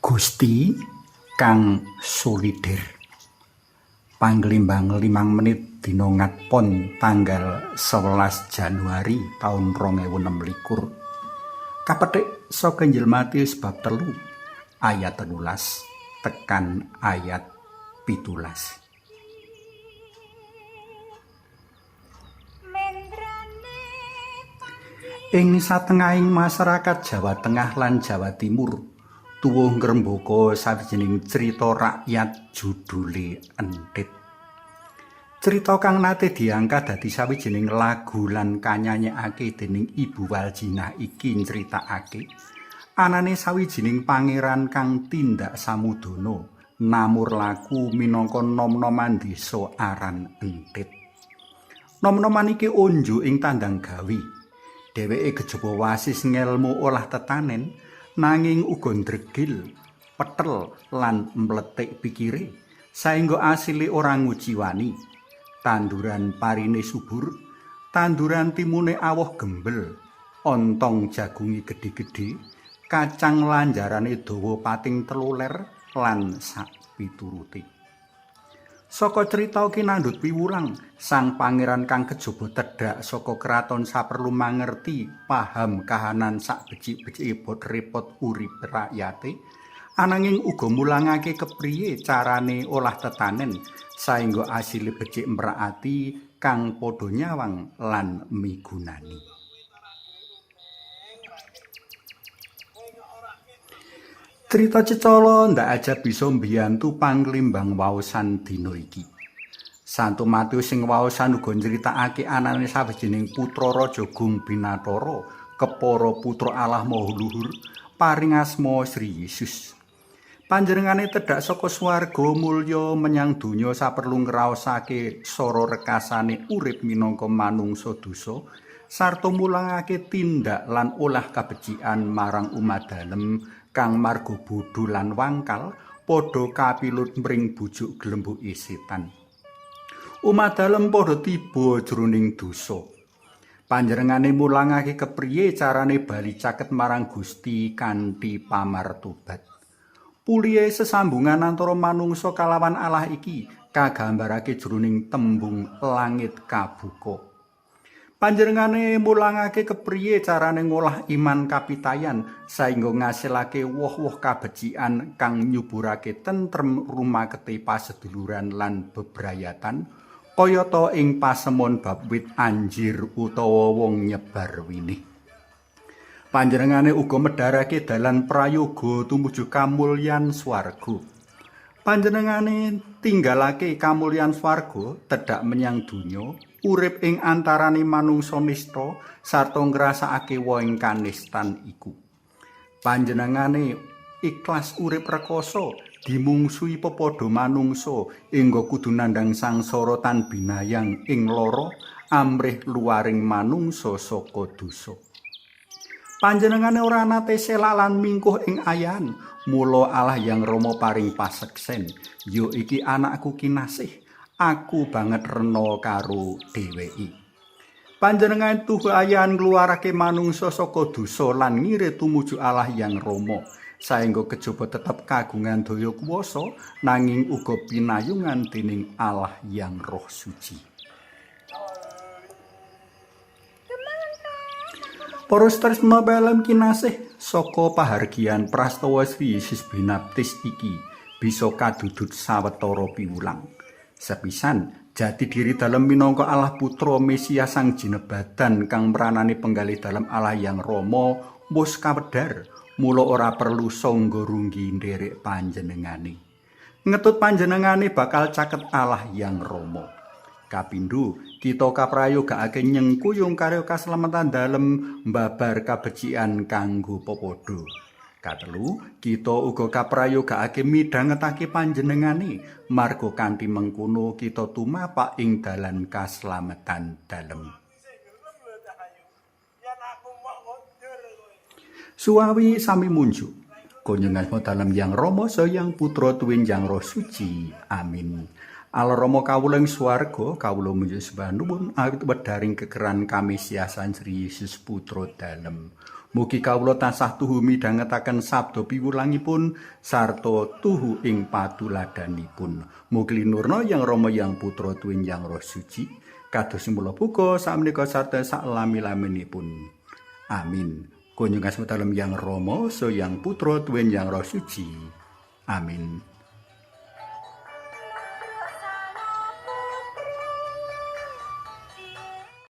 Gusti kang Sulidir. Panglimbang 5 menit dina Ngatpon tanggal 11 Januari taun 2026. Kapethik saka Injil Matius bab 3 ayat 13 tekan ayat 17. Ing satengahing masyarakat Jawa Tengah lan Jawa Timur, tuwuh ngrembaka sawijining crita rakyat judule Enthit. Crita kang nate diangkat dadi sawijining lagu lan kanyanyekake dening Ibu Waljinah iki nyritakake anane sawijining pangeran kang tindak samudana namur laku minangka nom-noman desa aran Enthit. Nom-noman iki unjuk ing tandang gawe. Dheweke kejaba wasis ngelmu olah tetanen nanging uga ndregil, petel lan mletik pikire saengga asile ora nguciwani. Tanduran parine subur, tanduran timune awoh gembel, ontong jagunge gedhe-gedhe, kacang lanjarane dawa pating teluler lan sak piturute. Saka crita iki nandhut piwulang, sang pangeran kang kejaba tedhak saka kraton saperlu mangerti paham kahanan sak becik-becike bot repot urip rakyate, ananging uga mulangake kepriye carane olah tetanen saengga asile becik merak ati kang padha nyawang lan migunani. Crita cecala ndak aja bisa mbiyantu panglimbang waosan dina iki. Santo Matius sing waosan uga nyritakake anane sawijining putra Raja Gung Binatara kepara putra Allah Maha Luhur paring asma Sri Yesus. Panjenengane tedhak saka swarga mulya menyang donya saperlu ngraosake sara rekasane urip minangka manungsa dosa sarta mulangake tindak lan olah kabecikan marang umat dalem kang marga bodho lan wangkal padha kapilut mring bujuk glembuke setan. Umat dalem padha tiba jroning dosa. Panjenengane mulangake kepriye carane bali caket marang Gusti kanthi pamartobat. Pulihe sesambungan antara manungsa kalawan Allah iki kagambarake jroning tembung langit kabuka. Panjenengane mulangake kepriye carane ngolah iman kapitayan saengga ngasilake woh-woh kabecikan kang nyuburake tentrem rumakete paseduluran lan bebrayatan kayata ing pasemon bab wit anjir utawa wong nyebar winih. Panjenengane uga medharake dalan prayoga tumuju kamulyan swarga. Panjenengane tinggalake kamulyan swarga tedhak menyang donya, urip ing antarane manungsa nista sarta ngrasakake wohing kanistan iku. Panjenengane ikhlas urip rekoso dimungsuhi pepadha manungsa engga kudu nandhang sangsara tan binayang ing lara amrih luaring manungsa saka dosa. Panjenengane ora nate selak lan mingkuh ing ayan, mula Allah Yang Rama paring paseksen, "Yo iki anakku kinasih, aku banget rena karo dheweke." Panjenengane tuhu ayan ngluwarake manungsa saka dosa lan ngirit tumuju Allah Yang Rama, saengga kejaba tetep kagungan daya kuwasa nanging uga pinayungan dening Allah Yang Roh Suci. Para tresna pelem kinasih, saka pahargyan prastawa Sri Yesus binaptis iki bisa kadudut sawetara piwulang. Sepisan, jati diri dalem minangka Allah Putra Mesias Sang Jinebadan kang meranani penggalih dalem Allah Yang Rama wis kawedhar, mula ora perlu sangga runggi nderek panjenengane. Ngetut panjenengane bakal caket Allah Yang Rama. Kapindho, kita kaprayogakake nyengkuyung karya kaslametan dalem mbabar kabecikan kanggo pepadha. Katelu, kita uga kaprayogakake midhangetake panjenengane marga kanthi mengkono kita tumapak ing dalan kaslametan dalem. Suwawi sami munjuk. Kunjungan dalem Yang Rama Sang Putra tuwin Yang Roh Suci. Amin. Allah Rama kawula ing swarga, kawula munjuk sembah nuwun awit wedharing kekeran kamesiasan Sri Yesus Putra Dalem. Mugi kawula tansah tuhu midhangetaken sabda piwulangipun sarta tuhu ing patuladanipun. Mugi linurna Yang Rama Yang Putra tuwin Yang Roh Suci, kados mula buka sakmenika sarta saklami-laminipun. Amin. Kunjung asma dalem Yang Rama, so Yang Putra tuwin Yang Roh Suci. Amin.